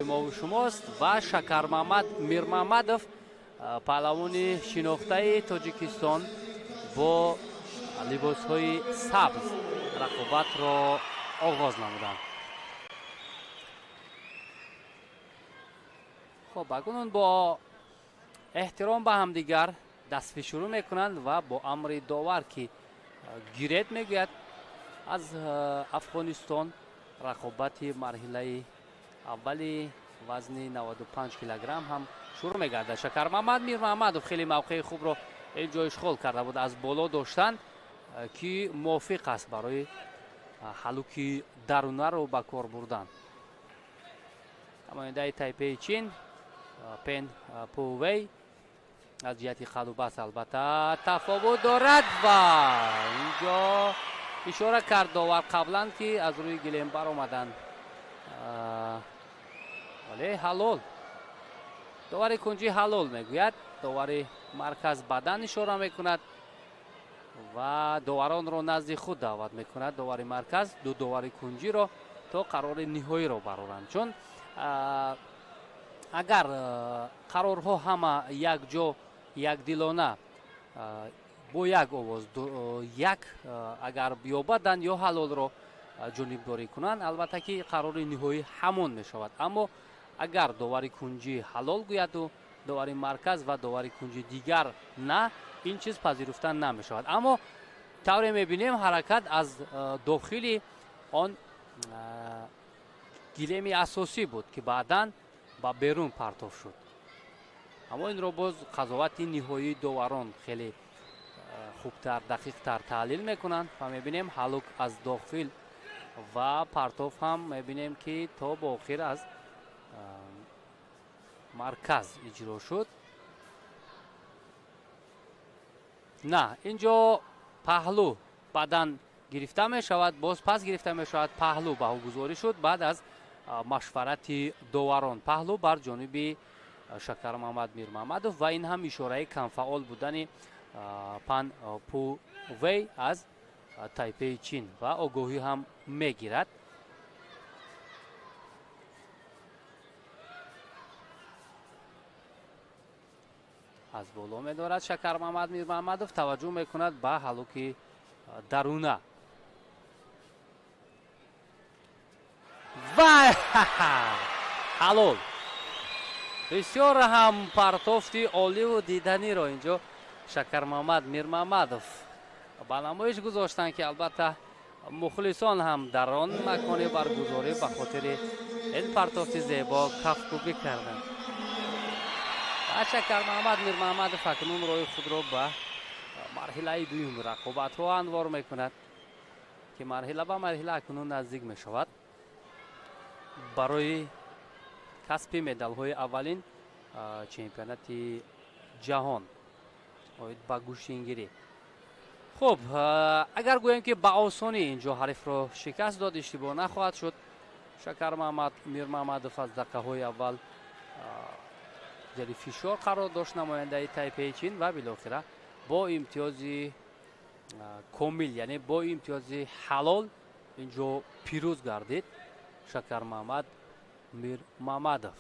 мову шумост ва Шакармамад Мирмамадов, паҳлавони шинохтаи Тоҷикистон, бо либосҳои сабз рақобатро оғоз намуданд. Хоб, акнун бо эҳтиром ба ҳамдигар дастфишурӯ мекунанд ва бо амри довар, ки гирет мегӯяд, аз Афғонистон рақобати марҳилаи аввали вазни 95 килограмм ҳам шурӯъ мегардад. Шакармамад Мирмаҳмадов хеле мавқеи хубро ин ҷо ишғол карда буд, аз боло доштан, ки мувофиқ аст барои ҳалуки дарунаро ба кор бурдан. Намояндаи Тайпеи Чин Пен Пувей аз ҷиҳати қадубас албатта тафовут дорад ва инҷо ишора кард довар қаблан, ки аз рӯи гилем баромаданд, вале ҳалол. Довари кунҷӣ ҳалол мегӯяд, довари марказ бадан ишора мекунад ва доваронро назди худ даъват мекунад. Довари марказ ду довари кунҷиро, то қарори ниҳоиро бароранд, чун агар қарорҳо ҳама якҷо, якдилона, бо як овоз як агар ёбаданд ё ҳалолро ҷонибдорӣ кунанд, албатта ки қарори ниҳоӣ ҳамон мешавад. Аммо агар довари кунҷӣ ҳалол гӯяду довари марказ ва довари кунҷи дигар на, ин чиз пазируфта намешавад. Аммо тавре мебинем, ҳаракат аз дохили он гилеми асосӣ буд, ки баъдан ба берун партоф шуд. Аммо инро боз қазовати ниҳоии доварон хеле хубтар, дақиқтар таҳлил мекунанд ва мебинем, ҳалук аз дохил ва партоф ҳам мебинем, ки то ба охир аз марказ иҷро шуд. На, инҷо паҳлӯ баъдан гирифта мешавад, боз пас гирифта мешавад, паҳлӯ баҳогузорӣ шуд. Баъд аз машварати доварон паҳлӯ бар ҷониби Шакармамад Мирмамадов ва ин ҳам ишораи камфаъол будани Пан Пувей аз Тайпеи Чин ва огоҳӣ ҳам мегирад. Аз боло медорад Шакармамад Мирмамадов, таваҷҷӯҳ мекунад ба ҳалуки даруна ва ҳалол. Бисёр ҳам партофти оливу диданиро инҷо Шакармамад Мирмамадов ба намоиш гузоштанд, ки албатта мухлисон ҳам дар он макони баргузорӣ ба хотири ин партофти зебо кафкӯбӣ карданд. Ва Шакармамад Мирмамадов акнун роҳи худро ба марҳилаи дуюми рақобатҳо анвор мекунад, ки марҳила ба марҳила акнун наздик мешавад барои касби медалҳои аввалин чемпионати ҷаҳон оид ба гӯштингирӣ. Хуб, агар гӯем, ки ба осонӣ инҷо ҳарифро шикаст дод, иштибоҳ нахоҳад шуд. Шакармамад Мирмамадов аз дақиқаҳои аввал зери фишор қарор дошт намояндаи Тайпеи Чин ва билохира бо имтиёзи комил, яъне бо имтиёзи ҳалол инҷо пирӯз гардид Шакармамад Мирмамадов.